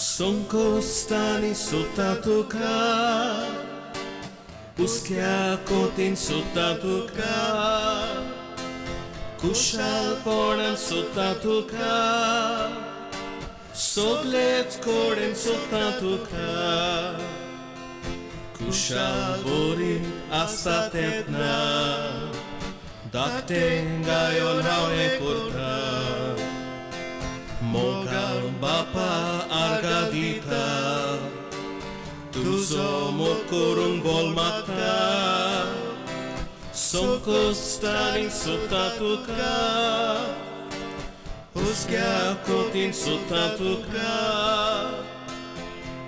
संकोस्तांनी सोदता तुका, हुस्क्या कोतीन सोदता तुका, कुशालपणान सोदता तुका, सगलेच कडेन सोदता तुका. कुशाल बरी आसता तेन्ना धाकटें गायो न्हावणें करता, मोगाल बापा आर्गां दिता, तुजो मोग करूंक बोल मागता. संकश्टांनी सोदता तुका, हुस्क्या कोतीन सोदता तुका,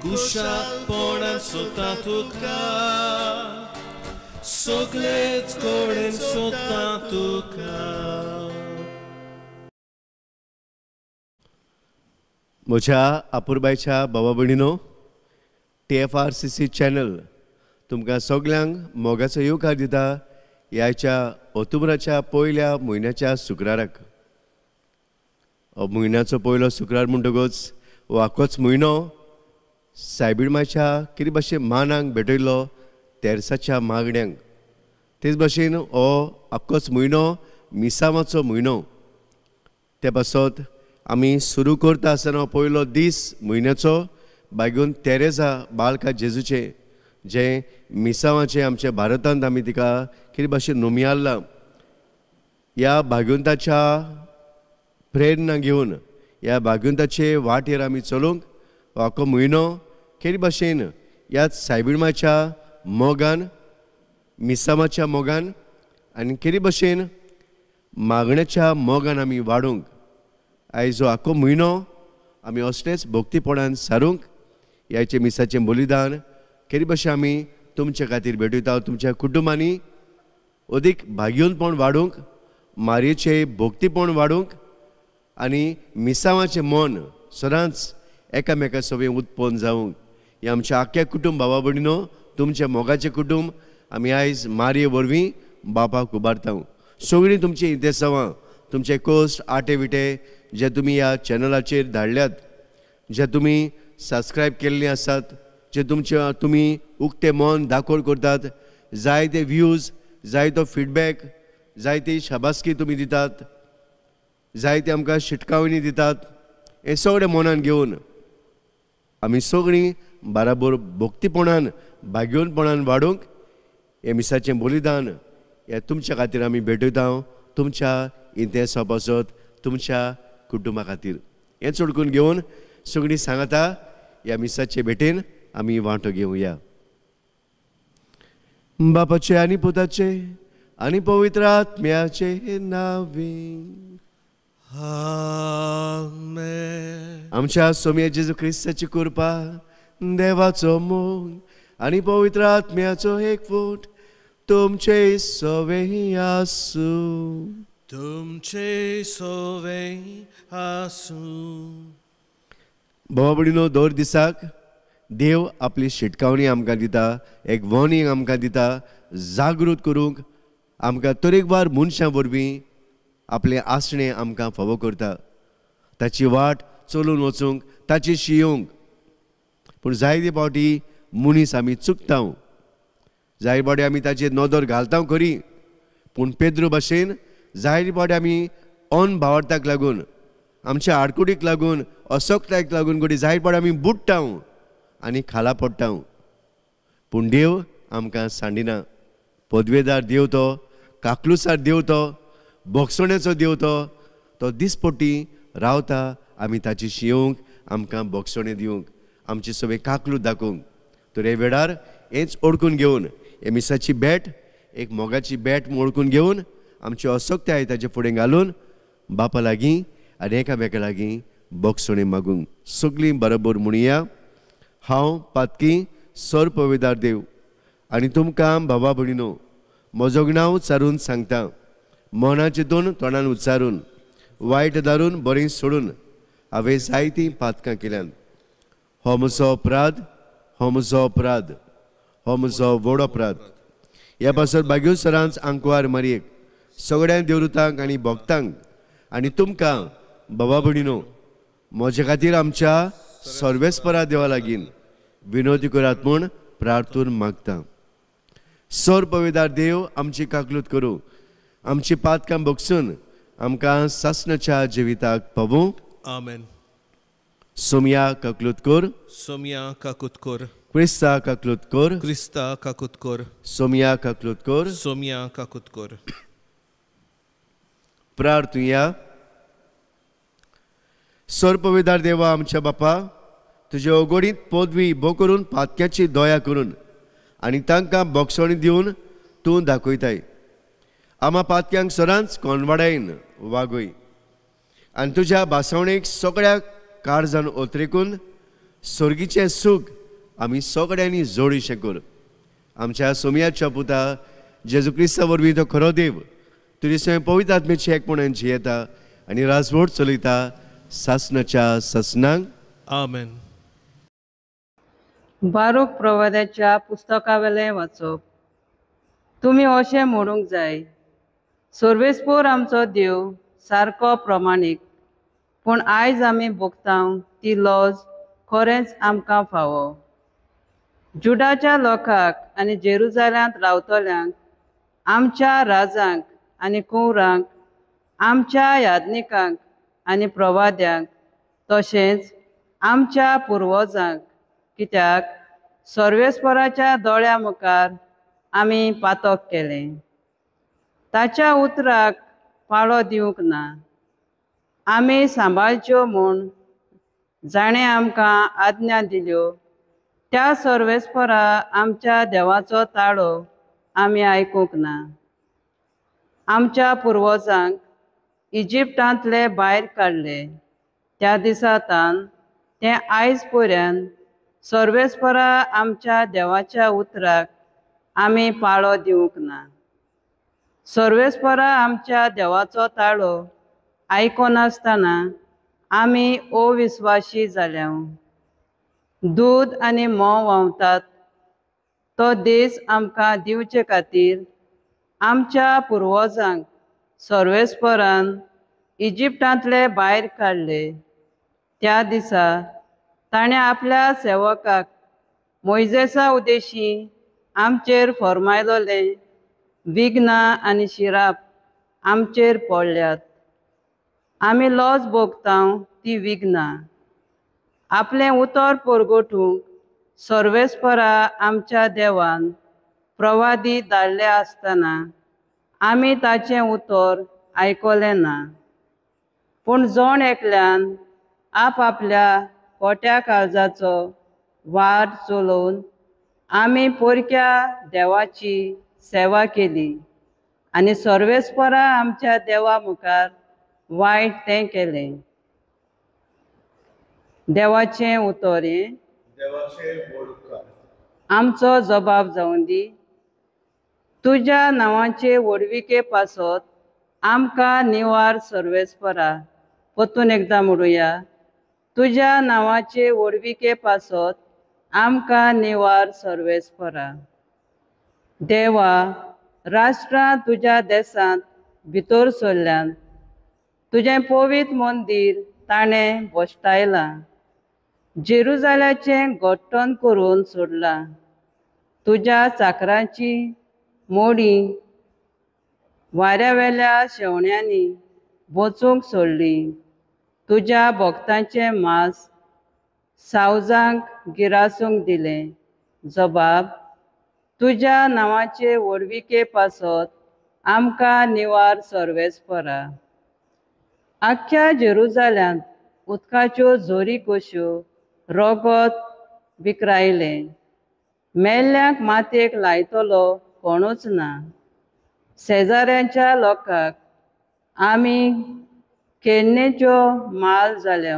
कुशालपणान सोदता तुका, सगलेच कडेन सोदता तुका. म्हज्या आपुरबायच्या बाबा भयणीनो, TFRCC channel तुमकां सगल्यांक मोगाचो येवकार दिता ह्याच्या ऑक्टोबराच्या पयल्या म्हयन्याच्या शुक्राराक. म्हयन्याचो पयलो शुक्रार म्हणटकच हो आखोच म्हयनो सायबीण मायच्या कितें भाशेन मानाक भेटयल्लो तेर्साच्या मागण्यांक. तेच भाशेन हो आख्खोच म्हयनो मिसावाचो म्हयनो. ते पासत आमी सुरू करता आसतना पयलो दीस म्हयन्याचो बागून तेरेजा बाळका जेजूचें जें मिसावाचें आमच्या भारतांत आमी तिका कितें भाशेन नोमियारलां. ह्या भागवंताच्या प्रेरणा घेवन ह्या भागवंताचे वाटेर आमी चलूंक आख्खो म्हयनो कितें भाशेन ह्याच सायबीण मायच्या मोगान, मिसावाच्या मोगान आनी कितें भाशेन मागण्याच्या मोगान आमी वाडूंक. आयज हो आख्खो म्हयनो आमी असलेच भक्तीपणान सारूंक ह्याचें मिसाचें बलिदान केरी भाशेन आमी तुमचे खातीर भेटयता. तुमच्या कुटुंबांनी अदीक भाग्योनपण वाडूंक, मारयेचें भक्तीपण वाडूंक आनी मिसावाचें मन सदांच एकामेका सवें उत्पन्न जावंक. हें आमच्या आख्ख्या कुटुंब बाबा भयणीनो, तुमचें मोगाचें कुटुंब आमी आयज मारये वरवीं बापाक उबारता. सगळीं तुमचीं इंतेसांवां, तुमचे कश्ट आटे विटे जे तुमी ह्या चॅनलाचेर धाडल्यात, जे तुमी सबस्क्रायब केल्ले आसात, जे तुमचे तुमी उक्ते मन दाखोवण करतात, जायते व्यूज, जायतो फिडबॅक, जायती शाबासकी तुमी दितात, जायते आमकां शिटकावणी दितात, हें सगळें मनान घेवन आमी सगळीं बाराबर भक्तीपणान भाग्योनपणान वाडूंक हें मिसाचें बलिदान हें तुमच्या खातीर आमी भेटयता. तुमच्या इंतेसा पासत, तुमच्या कुटुंबा खातीर हें चडकून घेवन सगळीं सांगता ह्या मिसाचे भेटेन आमी वांटो घेवया. बापाचे आनी पुताचे आनी पवित्र आत्म्याचे नांवे आमेन. आमच्या सोम्या जेजू क्रिस्ताची कृपा, देवाचो मोग आनी पवित्र आत्म्याचो एकवट तुमचे सवे आसूं. तुमचे सवे आसूं. बाबा भयणीनो, दर दिसाक देव आपली शिटकावणी आमकां दिता, एक वॉर्निंग आमकां दिता, जागृत करूंक आमकां तरेकवार मनशां वरवीं आपलें आसणें आमकां फावो करता, ताची वाट चलून वचूंक, ताची शियोंक. पूण जायते फावटी मनीस आमी चुकता, जायते फावटी आमी ताचेर नदर घालता खरी, पूण पेद्रू भाशेन जायते फावटी आमी अन भावार्थाक लागून, आमच्या आडकुडीक लागून, असक्तायेक लागून घडये जायते फावटी आमी बुडटा आनी खाला पडटा. पूण देव आमकां सांडिना. पदवेदार देव तो, काकलुसार देव तो, बोगसण्याचो देव तो, तो दिसपट्टी रावता आमी ताची शियोंक, आमकां बोगसणें दिवंक, आमची सगळें काकलूत दाखोवंक. तर हे वेळार हेंच ओडकून घेवन हे मिसाची भेट, एक मोगाची भेट ओडकून घेवन आमची असक्ताय ताचे फुडें घालून बापा लागीं आनी एकामेका लागीं बोगसणें मागूंक सगळीं बरोबर म्हणया. हांव पातकी सर्वपविदार देव आनी तुमकां बाबा भयणीनो म्हजो नांव उच्चारून सांगता, मनाचे दोन तोंडान उच्चारून, वायट दारून बरें सोडून हांवें जायतीं पातकां केल्यान. हो म्हजो अपराध, हो म्हजो अपराध, हो म्हजो व्हड अपराध. ह्या पासत भाग्यो सरांच आंकवार मारयेक, सगळ्या देवरुतांक आनी भक्तांक आनी तुमकां बाबा भयणीनो म्हजे खातीर आमच्या सर्वेस्परा देवा लागीं विनोदी करात म्हूण प्रार्थून मागता. सोर पविदार देव आमची काकलूत करूं, आमची पातकां बगसून आमकां सासणाच्या जिविताक पावूं. आमेन. सोमया काकलूत कर. सोमया काकूत कर. क्रिस्ता काकलूत कर. क्रिस्ता काकूत कर. सोमया काकलूत कर. सोमया काकूत कर. प्रार्थुया. सोर पविदार देवा आमच्या बापा, तुजे ओगोडीत पदवी बो करून पातक्याची दया करून आनी तांकां बोगसणी दिवन तूं दाखयताय. आमा पातक्यांक सदांच कोनवाडायन वागय आनी तुज्या भासवणेक सगळ्या काळजान ओतरेकून सोर्गीचें सूख आमी सगळ्यांनी जोडीशें कर. आमच्या सोमयाच्या पुता जेजू क्रिस्ता वरवीं तो खरो देव तुजे स्वयं पवित्र आत्म्याची एकपणान जियेता आनी राजवट चलयता सासणाच्या सासणांक. आमेन. बारूक प्रवाद्याच्या पुस्तकावेलें वाचप. तुमी अशें म्हणूंक जाय, सर्वेस्पोर आमचो देव सारको प्रमाणीक, पूण आयज आमी भोगता ती लज खरेंच आमकां फावो. जुडाच्या लोकांक आनी जेरुजाल्यांत रावतल्यांक, आमच्या राजांक आनी कुंवरांक, आमच्या याज्ञिकांक आनी प्रवाद्यांक, तशेंच आमच्या पुर्वजांक, कित्याक सर्वेस्पराच्या दोळ्या मुखार आमी पातक केलें, ताच्या उतराक पाळो दिवंक ना. आमी सांबाळच्यो म्हूण जाणें आमकां आज्ञा दिल्यो त्या सर्वेस्परा आमच्या देवाचो ताळो आमी आयकूंक ना. आमच्या पुर्वजांक इजिप्टांतले भायर काडले त्या दिसा तान तें आयज पर्यंत सर्वेस्परा आमच्या देवाच्या उतराक आमी पाळो दिवंक ना. सर्वेस्परा आमच्या देवाचो ताळो आयकनासतना आमी अविस्वाशी जाल्या. दूद आनी म्होंव व्हांवतात तो देश आमकां दिवचे खातीर आमच्या पुर्वजांक सर्वेस्परान इजिप्टांतले भायर काडले. त्या दिसा ताणें आपल्या सेवकाक मोयजेसा उदेशी आमचेर फर्मायलोलें विघ्नां आनी शिराप आमचेर पडल्यात. आमी लज भोगता ती विघ्नां. आपलें उतर परगटूंक सर्वेस्परा आमच्या देवान प्रवादी धाडले आसतना आमी ताचें उतर आयकलें ना. पूण जण एकल्यान आपआपल्या खोट्या काळजाचो वाट चलोवन आमी परक्या देवाची सेवा केली आनी सर्वेस्परा आमच्या देवा मुखार वायट तें केलें. देवाचें उतर हें आमचो जबाब जावं दी. तुज्या नांवाचे व्हडविके पासत आमकां निवार सर्वेस्परा. परतून एकदां म्हणुया, तुज्या नांवाचे व्हडविके पासत आमकां निवार सर्वेस्परा. देवा, राष्ट्रां तुज्या देसांत भितर सरल्यान, तुजें पवित्र मंदीर ताणें भश्टायलां, जेरुजाल्याचें घट्टण करून सोडलां. तुज्या चाकरांची मोडी वाऱ्यावेल्या शेवण्यांनी वचूंक सोडली. तुज्या भक्तांचें मांस सावजांक गिरासूंक दिलें. जबाब, तुज्या नांवाचे व्हडविके पासत आमकां निवार सर्वेस्परा. आख्ख्या जेरुजाल्यांत उदकाच्यो झरी कश्यो रगत विकरायलें. मेल्ल्यांक मातयेक लायतलो कोणूच ना. शेजाऱ्यांच्या लोकांक आमी खेळणेच्यो माल जाल्या.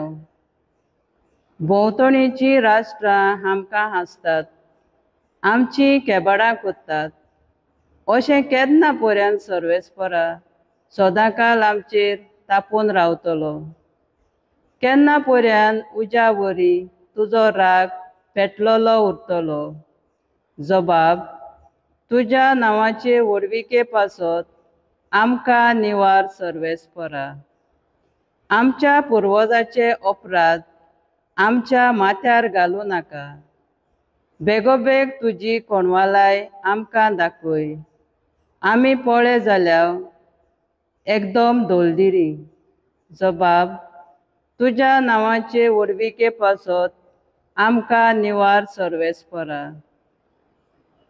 भोंवतणीचीं राष्ट्रां आमकां हांसतात, आमचीं केबाडां कोत्तात. अशें केन्ना पर्यंत सर्वेस्परा सदांकाल आमचेर तापून रावतलो? केन्ना पर्यंत उज्या वरी तुजो राग पेटलोलो उरतलो? जबाब, तुज्या नांवाचे व्हडविके पासत आमकां निवार सर्वेस्परा. आमच्या पुर्वजाचे अपराध आमच्या माथ्यार घालूं नाका. बेगोबेग तुजी कोणवालाय आमकां दाखय. आमी पळय जाल्यार एकदम दोलदिरी. जबाब तुज्या नांवाचे व्हडविके पासत आमकां निवार सर्वेस्परा.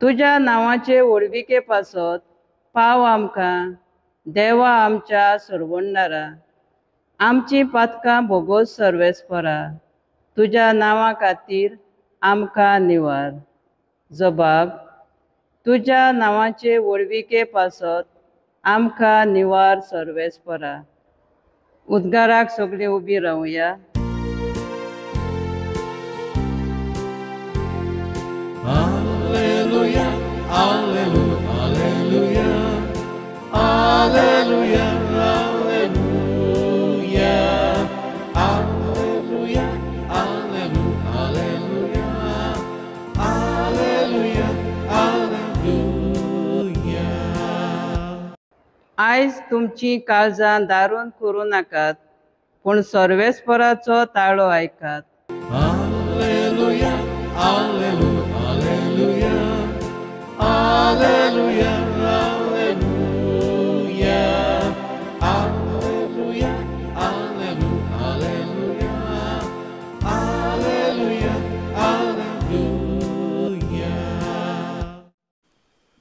तुज्या नांवाचे व्हडविके पासत पाव आमकां देवा आमच्या सरवणदारा. आमची पातकां भोगोस सर्वेस्परा. तुज्या नांवा खातीर आमकां निवार. जबाब तुज्या नांवाचे व्हडविके पासत आमकां निवार सर्वेस्परा. उद्गाराक सगळीं उबी रावया. Alleluia, alleluia, alleluia, alleluia, alleluia, alleluia, alleluia, alleluia, alleluia. आयज तुमची काळजां दारून करूं नाकात, पूण सर्वेस्पराचो ताळो आयकात. Alleluia, alleluia, alleluia, alleluia, alleluia, alleluia, alleluia, alleluia, alleluia.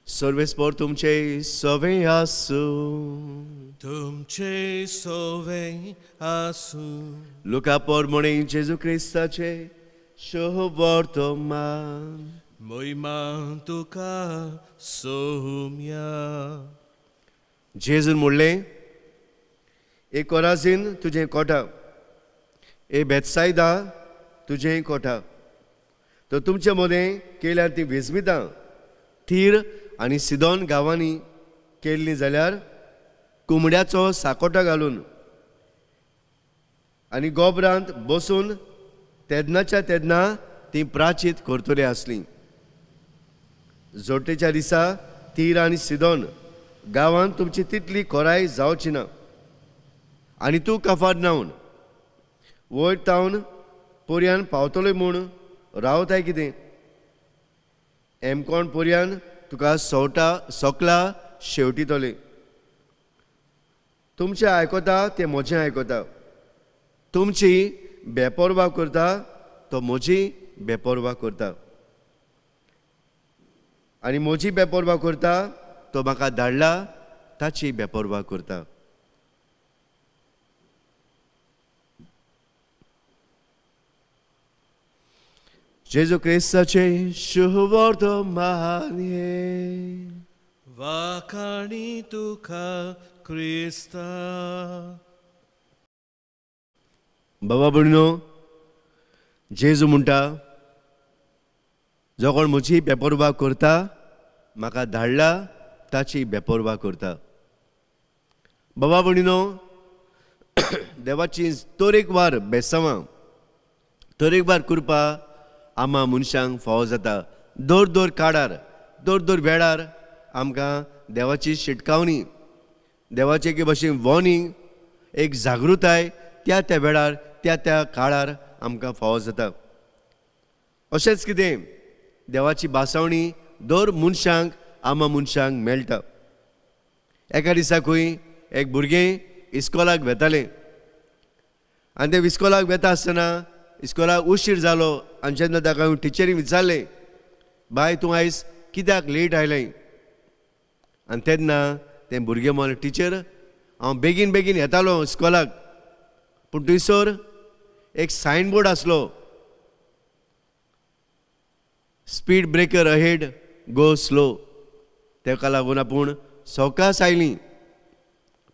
सर्वेस्पर तुमचे सवे आसूं. तुमचे सोवे आसूं. लुका पोरमणे जेजू क्रिस्ताचे शुभवर्तमान. मोहिमा तुका सोम्या. जेजून म्हणलें, ए कोराझीन तुजें कोटा, ए बेतसायदा तुजें कोटा, तर तुमचे मदें केल्यार ती विस्मितां थीर आनी सिदोन गांवांनी केल्ली जाल्यार कुमड्याचो साकोटो घालून आनी गोबरांत बसून तेदनाच्या तेदना ती प्राचीत करतली आसली. जोडटेच्या दिसा तीर आनी सिदोन गांवांत तुमची तितली खोराय जावची ना. आनी तूं कफार नावन वयर तावन पोरयान पावतलोय म्हूण रावताय कितें? एमकोण पोरयान तुका सोवटा सोकला शेवटितले. तुमचें आयकता तें म्हजें आयकता, तुमची बेपर्वा करता तो म्हजी बेपर्वा करता, आनी म्हजी बेपर्वा करता तो म्हाका धाडला ताची बेपर्वा करता. जेजू क्रिस्ताचे शुभवर्तमान. वाखाणी तुका क्रिस्ता. बाबा भयणीनो, जेजू म्हणटा, जो कोण म्हजी बेपर्वा करता म्हाका धाडला ताची बेपर्वा करता. बाबा भयणीनो, देवाची तरेकवार बेसांवां तरेकवार कृपा आमा मनशांक फावो जाता. दर दर काळार दर दर वेळार आमकां देवाची शिटकावणी, देवाचे एके भशेन वॉर्निंग, एक जागृताय त्या त्या वेळार त्या त्या काळार आमकां फावो जाता. अशेंच कितें देवाची भासावणी दर मनशांक आमा मनशांक मेळटा. एका दिसाकूय एक भुरगें इस्कोलाक वेतालें आनी तें इस्कोलाक वेता आसतना इस्कोलाक उशीर जालो आनी जेन्ना ताका टिचरीन विचारलें, बाय तूं आयज कित्याक लेट आयलें? आनी तेन्ना तें भुरगें म्हणलें, टिचर हांव बेगीन बेगीन येतालो इस्कोलाक, पूण थंयसर एक सायन बोर्ड आसलो, speed breaker ahead go slow. ताका लागून आपूण सवकास आयली.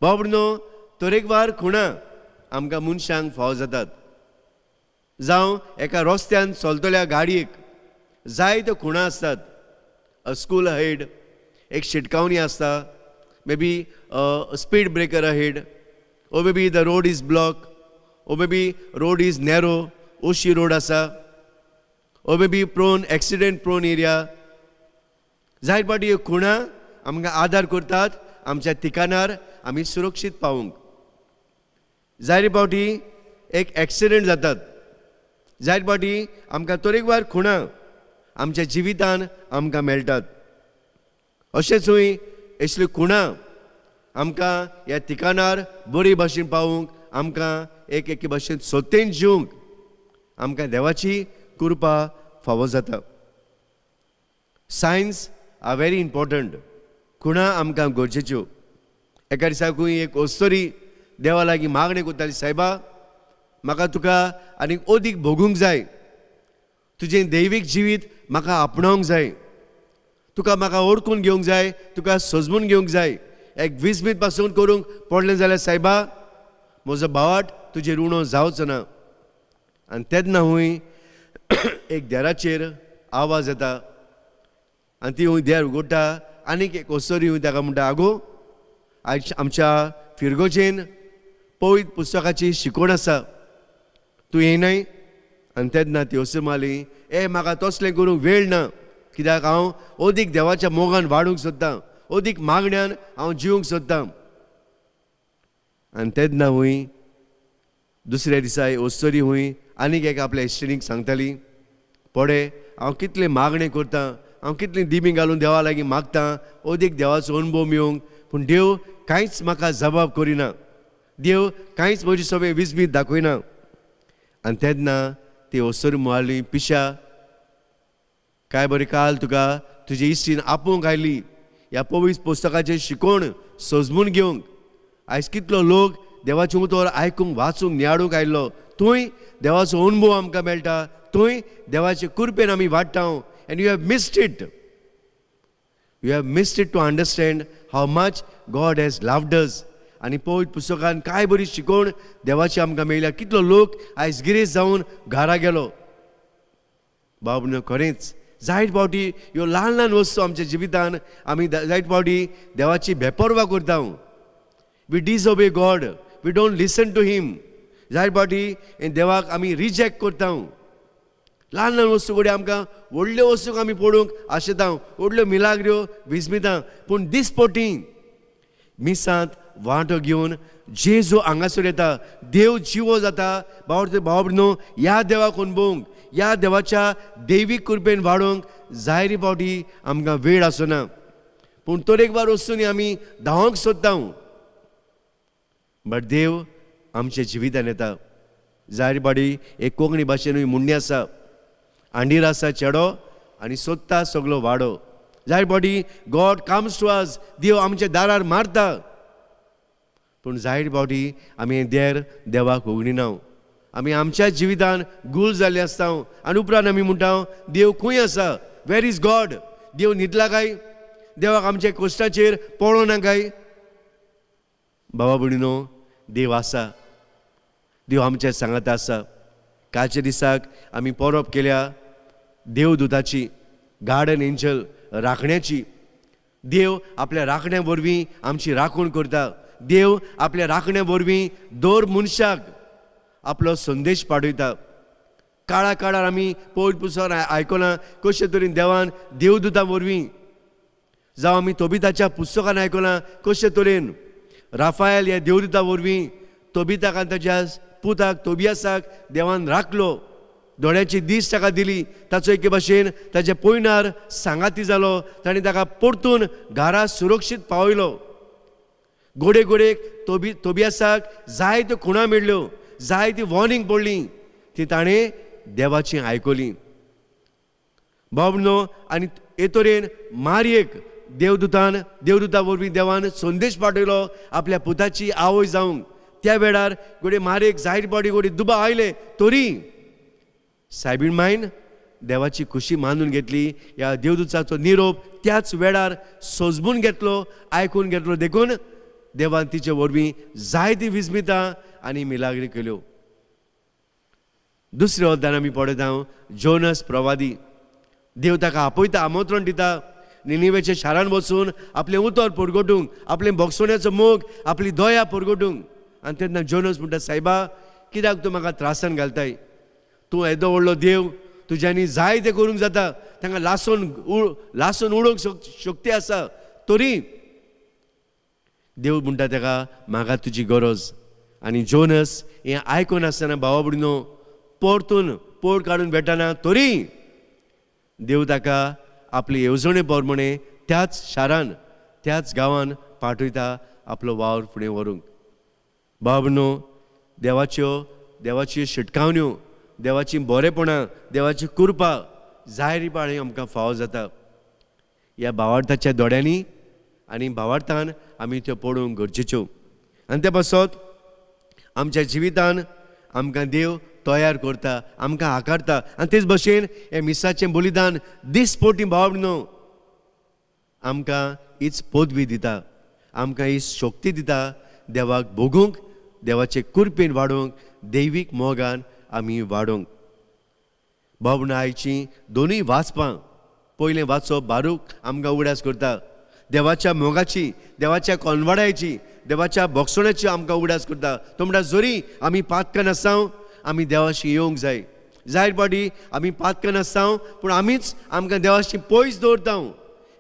बाबा न्हू, तरेकवार खुणां आमकां मनशांक फावो जातात. जावं एका रस्त्यान चलतल्या गाडयेक जायत्यो खुणां आसतात. अ स्कूल अहेड एक शिटकावणी आसता, maybe speed breaker ahead, or maybe the road is block, or maybe road is narrow, ओशी रोड आसा, or maybe prone accident prone area. जायत फावटी ह्यो खुणां आमकां आदार करतात आमच्या ठिकाणार आमी सुरक्षीत पावूंक. जायते फावटी एक एक्सिडंट जातात, जायत फावटी आमकां तरेकवार खुणां आमच्या जिवितान आमकां मेळटात. अशेंचूय असल्यो खुणां आमकां ह्या ठिकाणार बरी भाशेन पावूंक, आमकां एक एके भाशेन सत्तेन जिवंक आमकां देवाची कृपा फावो जाता. Science are very important. खुणां आमकां गरजेच्यो. एका दिसाकूय एक अस्तरी देवा लागीं मागणें करताली, सायबा म्हाका तुका आनीक अदीक भोगूंक जाय, तुजें दैवीक जिवीत म्हाका आपणावंक जाय, तुका म्हाका ओळखून घेवंक जाय, तुका सजमून घेवंक जाय. एक विस्मीत पासून करूंक पडलें जाल्यार सायबा म्हजो भावाट तुजेर उणो जावचो ना. आनी तेन्ना हूंय एक देराचेर आवाज येता आनी ती हूंय देर उगडटा आनीक एक अस्तरी हूंय ताका म्हणटा, आगो आयज आमच्या फिरगोजेन पवित्र पुस्तकाची शिकवण आसा, तूं येयनाय? आनी तेन्ना ती अस्तरी मारली, ए म्हाका तसलें करूंक वेळ ना, कित्याक हांव अदीक देवाच्या मोगान वाडूंक सोदतां, अदीक मागण्यान हांव जिवंक सोदतां. आनी तेन्ना हूंय दुसऱ्या दिसा अस्तरी हूंय आनीक एक आपल्या इश्टिणीक सांगताली, पडे हांव कितलें मागणें करतां, हांव कितलीं दिमी घालून देवा लागीं मागतां अदीक देवाचो अणभव मेळूंक, पूण देव कांयच म्हाका जबाब करिना, देव कांयच म्हजी सगळें विस्मीत दाखयना. आनी तेन्ना ती अस्तरी मारली, पिशा काय बरें काल तुका तुजी इश्टीन आपोवंक आयली ह्या पवित्र पुस्तकाचें शिकवण सजमून घेवंक. आयज कितलो लोक देवाचें उतर आयकूंक, वाचूंक, नियाळूंक आयिल्लो, थंय देवाचो अणभव आमकां मेळटा, थंय देवाचे कृपेन आमी वाडटा. And you have missed it. You have missed it to understand how much God has loved us. आनी पवित्र पुस्तकान काय बरी शिकवण देवाची आमकां मेळ्ळ्या. कितलो लोक आयज गिरेस्त जावन घरा गेलो. बाबू खरेंच जायत फावटी ह्यो ल्हान ल्हान वस्तू आमच्या जिवितान आमी जायत फावटी देवाची बेपर्वा करता. We disobey God, we don't listen to him. जायत फावटी देवाक आमी रिजेक्ट करता. ल्हान ल्हान वस्तू कडेन आमकां व्हडल्यो वस्तूक आमी पडूंक आशेता, व्हडल्यो मिलाग्र्यो विस्मिता, पूण दिसपटी मिसांत वांटो घेवन जेजू हांगासर येता, देव जिवो जाता. भाव भाव न्हू ह्या देवाक अणभवंक, ह्या देवाच्या दैवीक कृपेन वाडोवंक जायते फावटी आमकां वेळ आसना, पूण तरेकवार वस्तूंनी आमी धांवंक सोदता. बट देव आमच्या जिवितान येता. जायते फावटी एक कोंकणी भाशेनूय म्हणणी आसा, आंडीर आसा चेडो आनी सोदता सगलो वाडो. जायते फावटी गॉड कम्स टू अस, देव आमच्या दारार मारता, पूण जायते फावटी आमी देर देवाक उगडिना. आमी आमच्या जिवितान गुल जाल्ले आसता आनी उपरांत आमी म्हणटा देव खंय आसा, वेर is God, देव न्हिदला काय, देवाक आमच्या कश्टाचेर पळोवना काय? बाबा भयणीनो, देव आसा, देव आमच्या सांगाता आसा. कालच्या दिसाक आमी परब केल्या देवदूताची, गार्डन एंजल राखण्याची. देव आपल्या राखण्या वरवीं आमची राखण करता. देव आपल्या राखण्या वरवीं दर मनशाक आपलो संदेश पाठयता. काळा काळार आमी पवित्र पुस्तकान आयकलां कशे तरेन देवान देवदूता वरवीं, जावं आमी तोबिताच्या पुस्तकान आयकलां कशे तरेन राफायल ह्या देवदूता वरवीं तोबिताक आनी ताच्या पुताक तोबियासाक देवान राखलो, दोळ्याची दीस ताका दिली, ताचो एके भाशेन ताच्या पयणार सांगाती जालो, ताणें ताका परतून घरा सुरक्षीत पावयलो. गोडे गोडेक तोबियासाक जायत्यो खुणां मेळ्ळ्यो, जायती वॉर्निंग पडली, ती ताणें देवाची आयकली. बाबनो आनी हे तरेन मारयेक देवदूतान, देवदूता वरवीं देवान संदेश पाठयलो आपल्या पुताची आवय जावंक. त्या वेळार घडये मारयेक जायते फावटी घडये दुबाव आयले, तरी सायबीण मायन देवाची खुशी मानून घेतली. ह्या देवदूताचो निरोप त्याच वेळार सोजमून घेतलो, आयकून घेतलो. देखून देवान तिचे वरवीं जायती विस्मितां आनी मिलाग्री केल्यो. दुसऱ्या अध्यान आमी पळयता जोनस प्रवादी. देव ताका आपयता, आमंत्रण दिता निनिवेच्या शारान वचून आपलें उतर परगटूंक, आपलें भोगसण्याचो मोग, आपली दया परगटूंक. आनी तेन्ना जोनस म्हणटा, सायबा कित्याक तूं म्हाका त्रासान घालताय? तूं येदो व्हडलो देव, तुज्यांनी जाय तें करूंक जाता, तांकां लासून उडोवंक शक्ती आसा, तरी देव म्हणटा ताका म्हाका तुजी गरज. आनी जोनस हें आयकून आसतना भावा भयणीनो परतून पोड काडून भेटना तरी देव ताका आपली येवजणे प्रमाणे त्याच शारान त्याच गांवान पाठयता आपलो वावर फुडें व्हरूंक. बाबनो, देवाच्यो देवाच्यो शिटकावण्यो, देवाची बरेपणां, देवाची कृपा जायरी पाळी आमकां फावो जाता. ह्या भावार्थाच्या दोळ्यांनी आनी भावार्थान आमी त्यो पळोवंक गरजेच्यो. आनी ते पासत आमच्या जिवितान आमकां देव तयार करता, आमकां आकारता. आनी तेच भशेन हें मिसाचें बलिदान दिसपोटी भाव आमकां हीच पदवी दिता, आमकां ही शक्ती दिता देवाक भोगूंक, देवाचे कृपेन वाडोवंक, दैवीक मोगान आमी वाडोवंक. बाबना आयची दोनूय वाचपां, पयलें वाचप बारूक आमकां उगडास करता देवाच्या मोगाची, देवाच्या कोनवाडायची, देवाच्या बोगसोण्याची आमकां उगडास करता. तो म्हणटा जरी आमी पातकां आसाव आमी देवाशी येवंक जाय. जायत पाटी आमी पातकां आसाव पूण आमीच आमकां देवाशी पयस दवरता.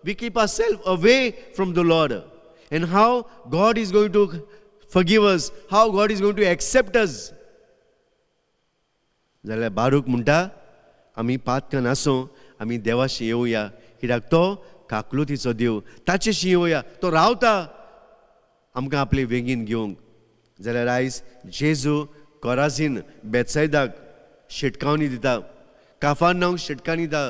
We keep ourselves away from the Lord. And how God is going to forgive us, how God is going to accept us. जाल्यार बारूक म्हणटा आमी पातकां नासूं आमी देवाशी येवया, कित्याक तो काकलुतीचो देव, ताचेशी येवया, तो रावता आमकां आपले वेगीन घेवंक. जाल्यार आयज जेजू कोराझीन बेतसायदाक शिटकावणी दिता, काफारनांक शिटकावणी दिता.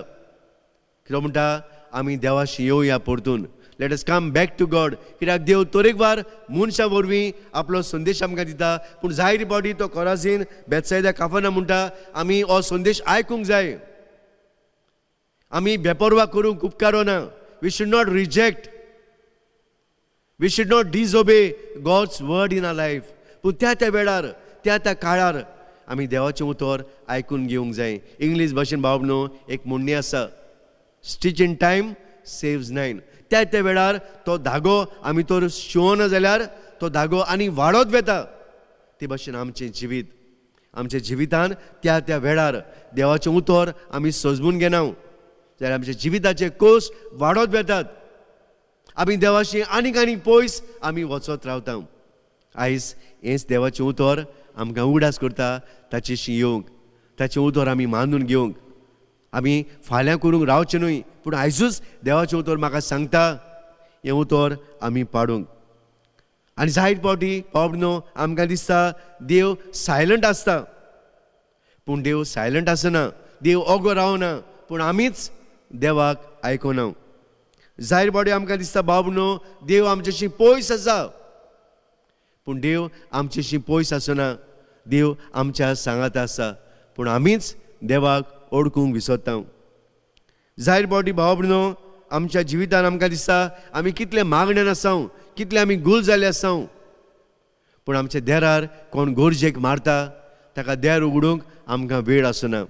कितें म्हणटा आमी देवाशी येवया परतून. Let us come back to God. कित्याक देव तरेकवार मनशां वरवीं आपलो संदेश आमकां दिता, पूण जायते फावटी तो कोराझीन बेतसायदा काफाना म्हणटा आमी हो संदेश आयकूंक जाय, आमी बेपर्वा करूंक उपकारना. We should not reject, we should not disobey God's word in our life. पूण त्या त्या वेळार त्या त्या काळार आमी देवाचें उतर आयकून घेवंक जाय. इंग्लीश भाशेन भाव न्हू एक म्हणणी आसा, stitch in time saves nine. त्या त्या वेळार तो धागो आमी तर शिवना जाल्यार तो धागो आनी वाडत वता. ते भाशेन आमचें जिवीत, आमच्या जिवितान त्या त्या वेळार देवाचें उतर आमी सजमून घेना जाल्यार आमच्या जिविताचे कोश वाडत वतात. आमी देवाशी आनीक आनीक पयस आमी वचत रावता. आयज हेंच देवाचें उतर आमकां उगडास करता ताचेशी येवंक, ताचें उतर आमी मानून घेवंक. आमी फाल्यां करूंक रावचें न्हय, पूण आयजूच देवाचें उतर म्हाका सांगता हें उतर आमी पाडूंक. आनी जायत फावटी पावट न्हू आमकां दिसता देव सायलंट आसता, पूण देव सायलंट आसना, देव ओगो रावना, पूण आमीच देवाक आयकना. जायत फावटी आमकां दिसता बाब न्हू देव आमच्याशी पयस आसा, पूण देव आमच्याशी पयस आसना, देव आमच्या सांगात आसा, पूण आमीच देवाक ओळखूंक विसरता. जायत फावटी भाव भयणो आमच्या जिवितान आमकां दिसता आमी कितले मागण्यान आसाव, कितले आमी गुल जाल्ले आसाव, पूण आमच्या देरार कोण गरजेक मारता ताका देर उगडूंक आमकां वेळ आसना.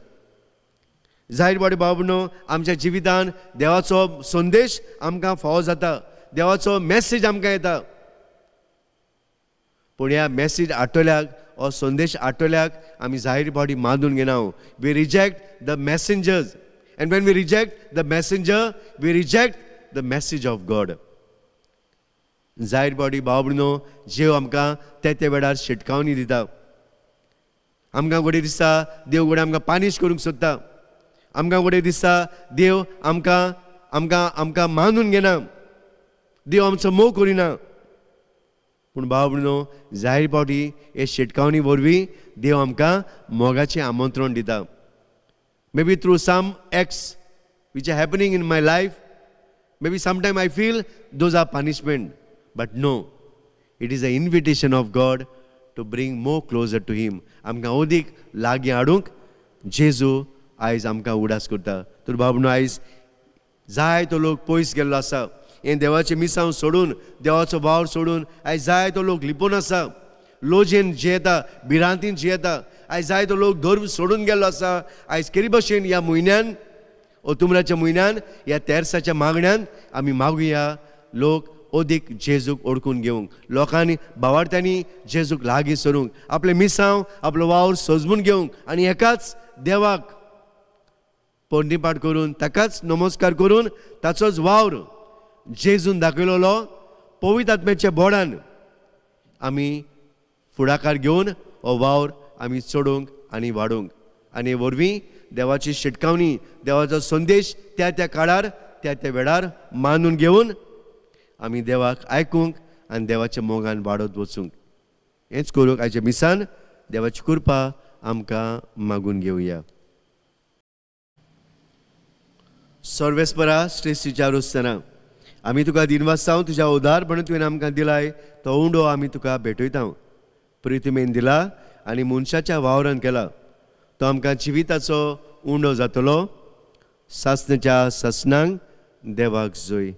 जायत फावटी भाव भयणो आमच्या जिवितान देवाचो संदेश आमकां फावो जाता, देवाचो मॅसेज आमकां येता, पूण ह्या मॅसेज आठवल्याक हो संदेश आठवल्याक आमी जायते फावटी मानून घेना. We reject the messengers, and when we reject the messenger we reject the message of God. जायते फावटी भाव भयणो जेव आमकां त्या त्या वेळार शिटकावणी दिता. आमकां घडये दिसता देव घडये आमकां पानिश करूंक सोदता, आमकां घडये दिसता देव आमकां आमकां आमकां मानून घेना, देव आमचो मोग करिना, पूण भाव भयणो जायते फावटी हे शिटकावणी वरवीं देव आमकां मोगाचें आमंत्रण दिता. Maybe through some acts which are happening in my life, maybe sometime I feel those are punishment, but no, it is a invitation of God to bring more closer to him. आमकां अदीक लागीं हाडूंक जेजू आयज आमकां उडास करता. तर भाव भयणो आयज जाय तो लोक पयस गेल्लो आसा, हें देवाचें मिसांव सोडून, देवाचो वावर सोडून आयज जाय तो लोक लिपून आसा, लोजेन जियेता, भिरांतीन जियेता. आयज जाय तो लोक धर्म सोडून गेल्लो आसा. आयज केरी भशेन ह्या म्हयन्यान, ओतुमराच्या म्हयन्यान, ह्या तेरसाच्या मागण्यान आमी मागुया लोक अदीक जेजूक ओळखून घेवंक, लोकांनी भावार्थ्यांनी जेजूक लागीं सरूंक, आपलें मिसांव आपलो वावर सजमून घेवंक आनी एकाच देवाक पोरणीपाठ करून ताकाच नमस्कार करून ताचोच वावर जेजून दाखयलेलो पवित्र आत्म्याच्या बोडान आमी फुडाकार घेवन हो वावर आमी चडोवंक आनी वाडोवंक. आनी वरवीं देवाची शिटकावणी, देवाचो संदेश त्या त्या काळार त्या त्या वेळार मानून घेवन आमी देवाक आयकूंक आनी देवाच्या मोगान वाडत वचूंक. हेंच करूंक आयच्या मिसान देवाची कृपा आमकां मागून घेवया. सर्वेस्परा श्रेश्ठीच्या रोस्तना आमी तुका दिनवासतांव, तुज्या उदारपणान तुवें आमकां दिलाय तो उंडो आमी तुका भेटयता. प्रितमेन दिला आनी मनशाच्या वावरान केला तो आमकां जिविताचो उंडो जातलो. सासणाच्या सासणांक देवाक जोय.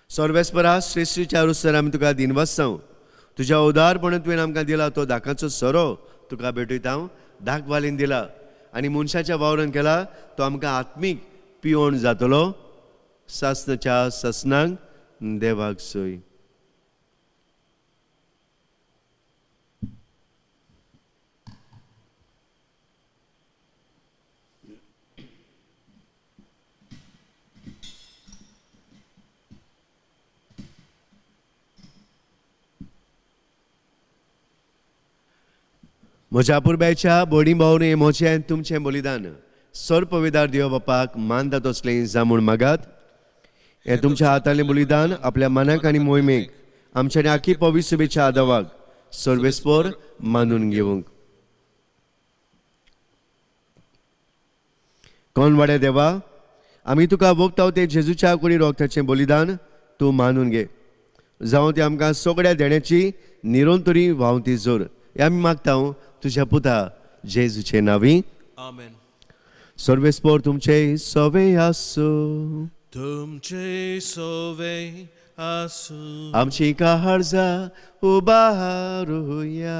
सर्वेस्परा श्रेश्ठीच्या रुस्तर आमी तुका दिनवासतांव, तुज्या उदारपणान तुवें आमकां दिला तो धाकाचो सोरो तुका भेटयता. धाक वालीन दिला आनी मनशाच्या वावरान केला तो आमकां आत्मीक पिवण जातलो. सासणाच्या सासणांक देवाक सोय. म्हज्या पुरब्याच्या बोडी भावने म्हजें तुमचें बलिदान सर्पविदार देव बापाक मानता तसलें जामून मागात. हें तुमच्या हातांतलें बलिदान आपल्या मनाक आनी मोहिमेक आमच्या आखी पवित्र शुभेच्छा आदावाक सर्वेस्पोर मानून घेवंक. कोण वाड्या देवा, आमी तुका भोगता ते जेजूच्या कुडी रोगताचें बलिदान तूं मानून घे. जावं तें आमकां सगळ्या देण्याची निरंतरी व्हांवती जोर. हे आमी मागता तुज्या पुता जेजूचे नांवी. आमेन. सर्वेस्पोर तुमचे सवे आसूं. तुमचे सवे आसूं. आमची काळजा उबारुया.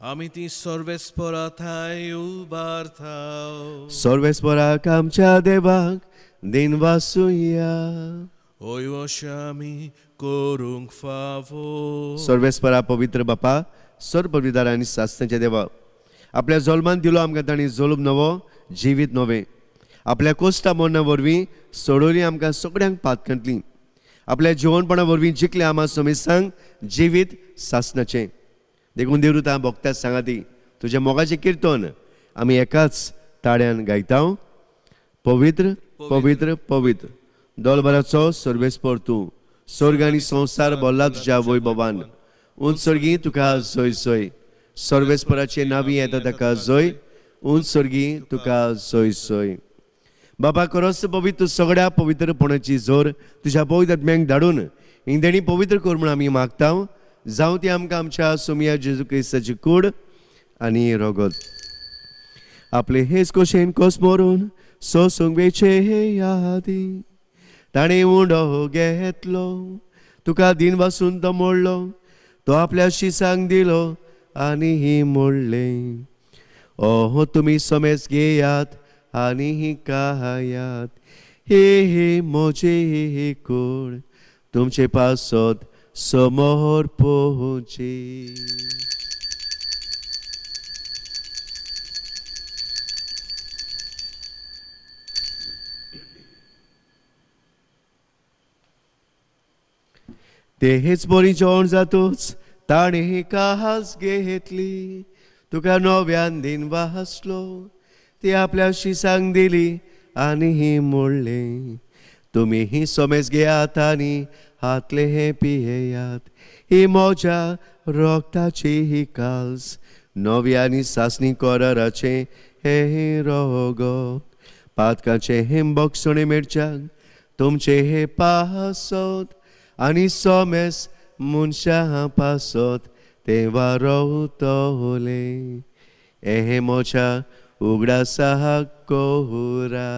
आमी ती सर्वेस्पोरा थांय उबारता. सर्वेस्पोराक आमच्या देवाक दिनवासुया. ओय अशें आमी करूंक फावो. सर्वेस्पोरा पवित्र बापा, सर्वविदार आनी सासणाच्या देवा, आपल्या जल्मान दिलो आमकां तांणी जल्म नवो जिवीत नवें. आपल्या कोश्टा मरणा वरवीं सोडवली आमकां सगळ्यांक पातकांतली. आपल्या जिवनपणा वरवीं जिखलें आमा समेस्तांक जिवीत सासणाचें. देखून देवरुता भोगता सांगाती तुज्या मोगाचें किर्तन आमी एकाच ताळ्यान गायता. पवित्र पवित्र पवित्र दोलभराचो सर्वेस्पोर तूं, स्वर्ग आनी संवसार भरला तुज्या वैभवान. उंच स्वर्गी तुका जोय जोय. सर्वेस्पराचे नावी येता ताका जोय. उंच स्वर्गी तुका जोय जोय. बाबा खरोच पवित्र सगळ्या पवित्रपणाची जोर तुज्या पवित्र आत्म्यांक धाडून इंदेणी पवित्र कर म्हूण आमी मागता. जावं ती आमकां आमच्या सोमिया जेजू क्रिस्ताची कूड आनी रगत. आपले हेच कोशेन कोस मरून सोसूंक वेचे हे यादी ताणें उंडो घेतलो, तुका दिनवासून तो मोडलो, तो आपल्या शिसांक दिलो आनी ही मोडलें. ओहो तुमी समेज घेयात आनी ही खायात, हे हे म्हजे हे कोण तुमचे पासत समोर पोवची. ते हेच बरी जेवण जातूच ताणें कास घेतली, तुका नव्यान दिन वासलो, ती आपल्या शिसांक दिली आनी ही मोडलें. तुमी ही समेज घेयात आनी हातले हे पियेयात, ही म्हज्या रोगताची ही काल्स नवी आनी सासणी कराराचें हें रोगत. पातकाचें हें बक्षणे मेळच्याक तुमचें हें पासत आनी सोमेस मनशां पासत तें वारोवतलें. हें म्हज्या उगडासाक कोरा.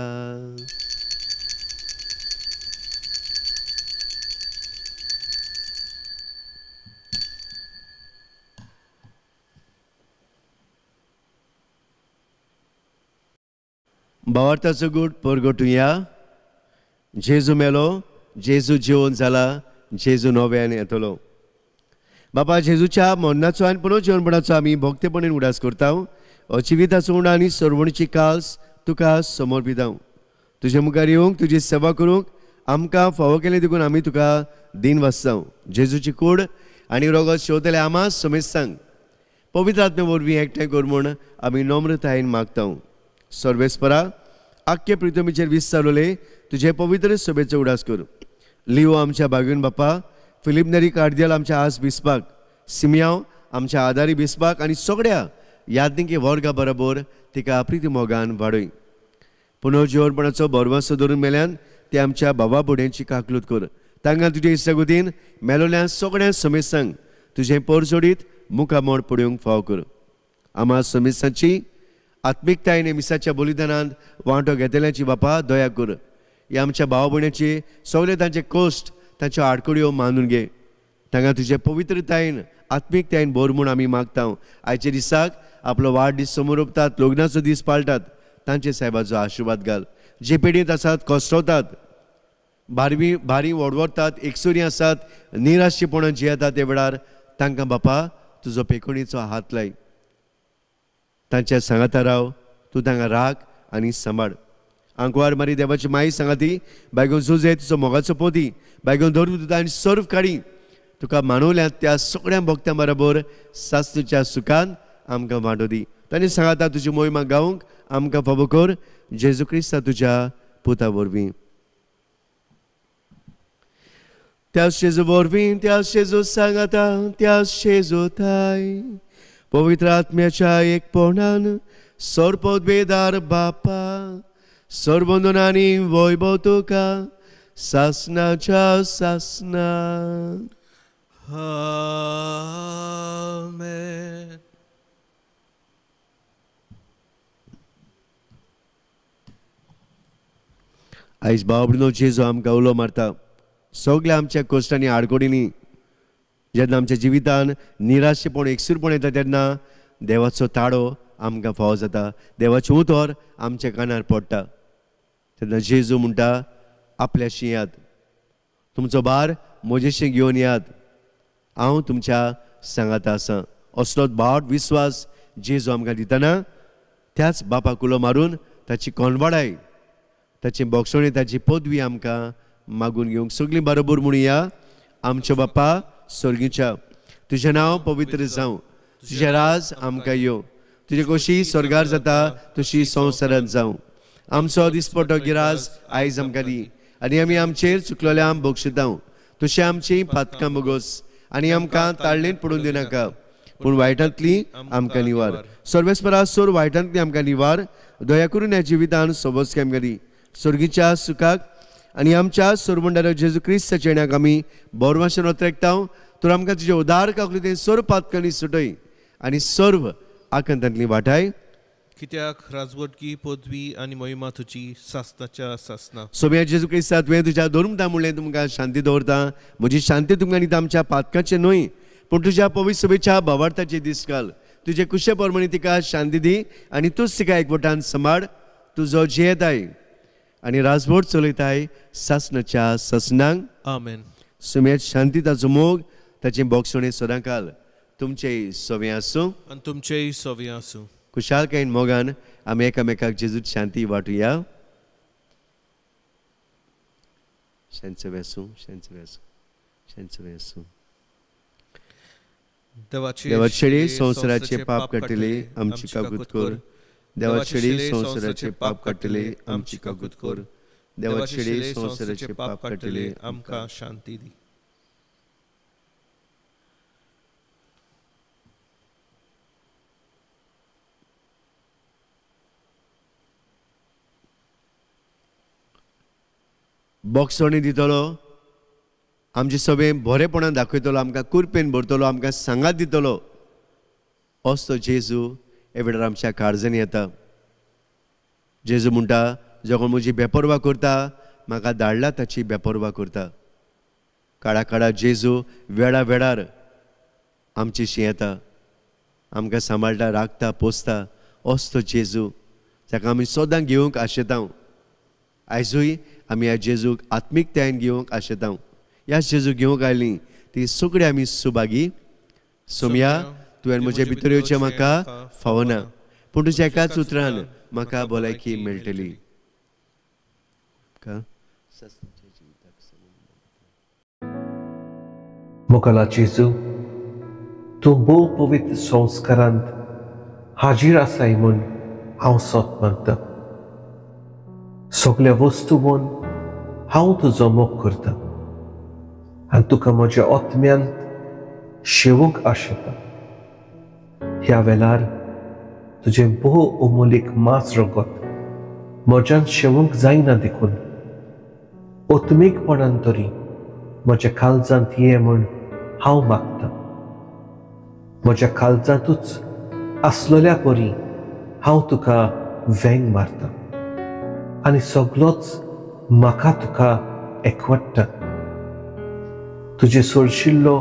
भावार्थाचो गूट परगटुया. जेजू मेलो, जेजू जिवन जाला, जेजू नव्यान येतलो. बाबा जेजूच्या मरणाचो आनी पुनर्जीवनपणाचो आमी भक्तेपणान उडास करता. जिविताचो उणा आनी सर्वणची काल्स तुका समर्पिता. तुजे मुखार येवंक, तुजी सेवा करूंक आमकां फावो केलें देखून आमी तुका दिन वाचताव. जेजूची कूड आनी रोगत शेवतले आमा समेस्तांक पवित्र आत्मे वरवीं एकठांय कर म्हूण आमी नम्रतायेन मागता. सर्वेस्परा आख्खे प्रितमीचेर विस्तारवले तुजे पवित्र सभेचो उडास कर. लिओ आमच्या बागून बापा, फिलीप नेरी कार्दियल आमच्या आस बिस्पाक, सिमियांव आमच्या आदारी बिस्पाक आनी सगळ्या यादनिकी वर्गा बरोबर तिका प्रिती मोगान वाडय. पुनर्जिवनपणाचो भरवंसो धरून मेल्यान ते आमच्या बाबा बोड्यांची काकलूत कर. तांकां तुजे इश्टागतीन मेलोल्या सगळ्या समेस्तांक तुजें परजोडीत मुखामोड पडोवंक फाव कर. आमा समेस्तांची आत्मिकतायेन मिसाच्या बलिदानांत वांटो घेतल्याची बापा दया कर. ह्या आमच्या भाव भयणाची सगळे तांचे कश्ट तांच्यो आडखळ्यो मानून घे. तांकां तुजे पवित्रतायेन आत्मिकतायेन भर म्हूण आमी मागता. आयच्या दिसाक आपलो वाडदीस समोर उरतात, लग्नाचो दीस पाळटात, तांचे सायबाचो आशिर्वाद घाल. जे पिडीत आसात, कश्टवतात, भारी भारी वडवडतात, एकसुरी आसात, निराशेपणान जियेतात ते वेळार तांकां बापा तुजो पेखणीचो हात लाय. तांच्या सांगाता राव, तूं तांकां राख आनी सांबाळ. आंकवार मारी देवाची माई सांगाती बायगोन जुजे तुजो मोगाचो पोती बायगोन धरून तुका आनी सर्व काडी तुका मानवल्यात त्या सगळ्या भक्तां बरोबर सास्तूच्या सुखान आमकां वांटो दी. तांणी सांगाता तुजी मोहिमा गावंक आमकां फावो कर जेजू क्रिस्ता तुज्या पुता वरवीं. त्या शेजू वरवीं, त्या शेजू सांगाता, त्या शेजू थाय पवित्र आत्म्याच्या एकपणान सर्वोद्वेदार बापा सर्वंदनानी वैभव तुका सासनाच्या सासना. आमेन. आयज भाव जेजू आमकां उलो मारता. सगल्या आमच्या कश्टांनी आडकोडींनी जेन्ना आमच्या जिवितान निराशेपण एकसूरपण येता तेन्ना देवाचो ताळो आमकां फावो जाता, देवाचें उतर आमच्या कानार पडटा. तेन्ना जेजू म्हणटा आपल्याशी याद, तुमचो भार म्हजेशी घेवन याद, हांव तुमच्या सांगाता आसा. असलोच भाट विस्वास जेजू आमकां दितना त्याच बापाक उलो मारून ताची कोनवाडाय, ताची बोगसणी, ताची पदवी आमकां मागून घेवंक सगळीं बरोबर म्हणुया. आमच्या बापा स्वर्गीच्या, तुजें नांव पवित्र जावं, तुजें राज आमकां येवं, तुजे कशी स्वर्गार जाता तशी संवसारांत जावं. आमचो दिसपटो गिरास आयज आमकां दी आनी आमी आमचेर चुकलेल्या आम बक्षितां तशें आमची पातकां बोगस आनी आमकां ताळणेंत पडून दिनाका, पूण वायटांतली आमकां निवार. सर्वेस्परा सोर वायटांतली आमकां निवार, दया करून ह्या जिवितान सोबस आमकां दी. स्वर्गीच्या सुखाक आनी आमच्या सोरमंडार जेजू क्रिस्ताच्या येण्याक आमी बोरवाशेन ओतरेकता. तर आमकां तुजे उदार काकली सर्व पातकांनी सुटय आनी सर्व आकांतांतली वाटाय. कित्याक राजवटकी पदवी आनी महिमा तुजी सासनाच्या सासना. सोम्या जेजू क्रिस्ता तुवें तुज्या धर्मता म्हणलें तुमकां शांती दवरता, म्हजी शांती तुमकां दिता आमच्या पातकाचें न्हय पूण तुज्या पवित्र सभेच्या भावार्थाचे दीस घाल. तुजे कुशे प्रमाणे तिका शांती दी आनी तूंच तिका एकवटान सांबाळ. तुजो जियेताय आनी राजवट चलयताय सासनाच्या सासनांक. आमेन. सुम्यात शांती, ताचो मोग, ताचें बोगसणें सदांकाल तुमचेय सवे आसूं आनी तुमचेय सवे आसूं. खुशालकायेन मोगान आमी एकामेकाक जेजूत शांती वांटुया. शांत सवे आसूं, शांत सवे आसूं, शांत सवे आसूं. देवाचे संवसाराचे पाप काडटले आमची काकूत कर. देवाचे संवसाराचे पाप काडटले आमची काकूत कर. देवाचे संवसाराचे पाप काडटले आमकां शांती दी. बोगसणी दितलो, आमचे सगळें बरेपणान दाखयतलो, आमकां कुरपेन भरतलो, आमकां सांगात दितलो असो जेजू हे वेळार आमच्या काळजांनी येता. जेजू म्हणटा जो कोण म्हजी बेपर्वा करता म्हाका धाडला ताची बेपर्वा करता. काळा काळा जेजू वेळा वेळार आमचेशी येता, आमकां सांबाळटा, राखता, पोसता. असो जेजू ताका आमी सदां घेवंक आशेता. आयजूय आमी ह्या जेजूक आत्मिकतायेन घेवंक आशेता. ह्या जेजूक घेवंक आयलीं ती सगळीं आमी सुभागी. सोम्या तुवें म्हजे भितर येवचें म्हाका फावना, पूण तुज्या एकाच उतरान म्हाका भलायकी मेळटली. मोगाला जेजू, तूं भोव पवित्र संस्कारांत हाजीर आसाय म्हूण हांव सोत मानता. सगल्या वस्तू म्हूण हांव तुजो मोग करता आनी तुका म्हज्या आत्म्यांत शेवूंक आशेता. ह्या वेळार तुजें भोव अमोलीक मांस रगत म्हज्यान शेवूंक जायना देखून आत्मीकपणान तरी म्हज्या काळजांत ये म्हूण हांव मागता. म्हज्या काळजांतूच आसलेल्या परी हांव तुका वेंग मारता आनी सगलोच म्हाका तुका एकवट्टा. तुजें सोरशिल्लो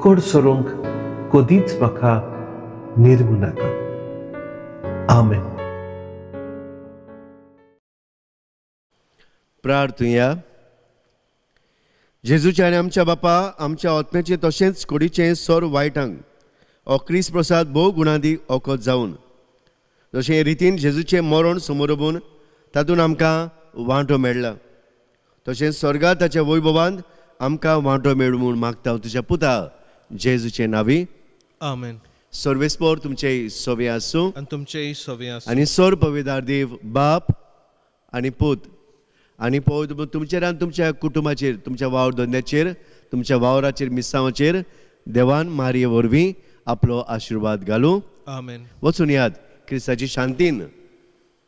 कोड सरूंक कदींच म्हाका निर्मू नाका. आमेन. प्रार्थुया. जेजूच्या आनी आमच्या बापा आमच्या आत्म्याचें तशेंच कुडीचें सोर वायटांक हो क्रिस्त प्रसाद भोव गुणादी ओकत जावन जशें रितीन जेजूचें मरण समोर तातूंत आमकां वांटो मेळ्ळा तशेंच स्वर्गात ताच्या वैभवांत आमकां वांटो मेळूं म्हूण मागता तुज्या पुता जेजूचे नांवी. आमेन. सर्वेस्पोर तुमचेय सवे आसूं आनी तुमचेय सवे आसूं आनी सोर पविदार देव बाप आनी पूत आनी पवित्र तुमचेर आनी तुमच्या कुटुंबाचेर, तुमच्या वावर धंद्याचेर, तुमच्या वावराचेर, मिसांवाचेर देवान मारये वरवीं आपलो आशिर्वाद घालूं. आमेन. वचून याद क्रिस्ताची शांतीन,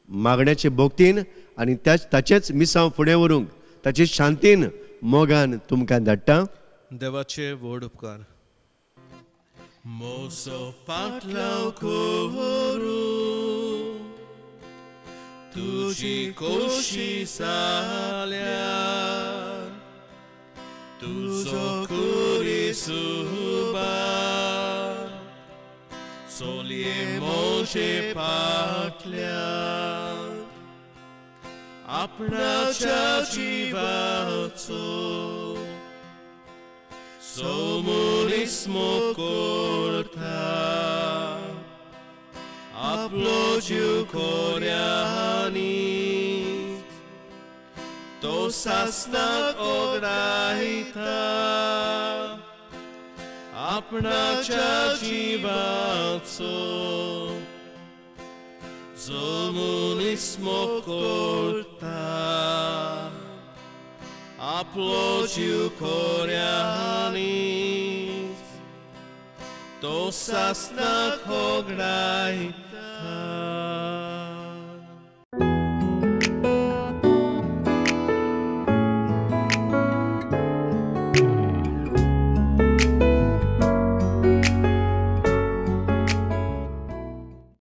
मागण्याचे भोक्तीन आनी ताचेच मिसांव फुडें व्हरूंक ताचे शांतीन मोगान तुमकां धाडटा. देवाचे व्हड उपकार. मोसो पाटलाव करू तुजी कोशी साल्या तुजो कुरी सुबा चलये मोजे पाटल्या आपणाच्या जिवाचो सोमुरिस्मो करता आपलो जीव कोऱ्यांनी तो सासनाक ओगडायता आपणाच्या जिवाचो जो मनीस मोग करता आपलो जीव कोऱ्यांनी तो सासनाक ओगडायता.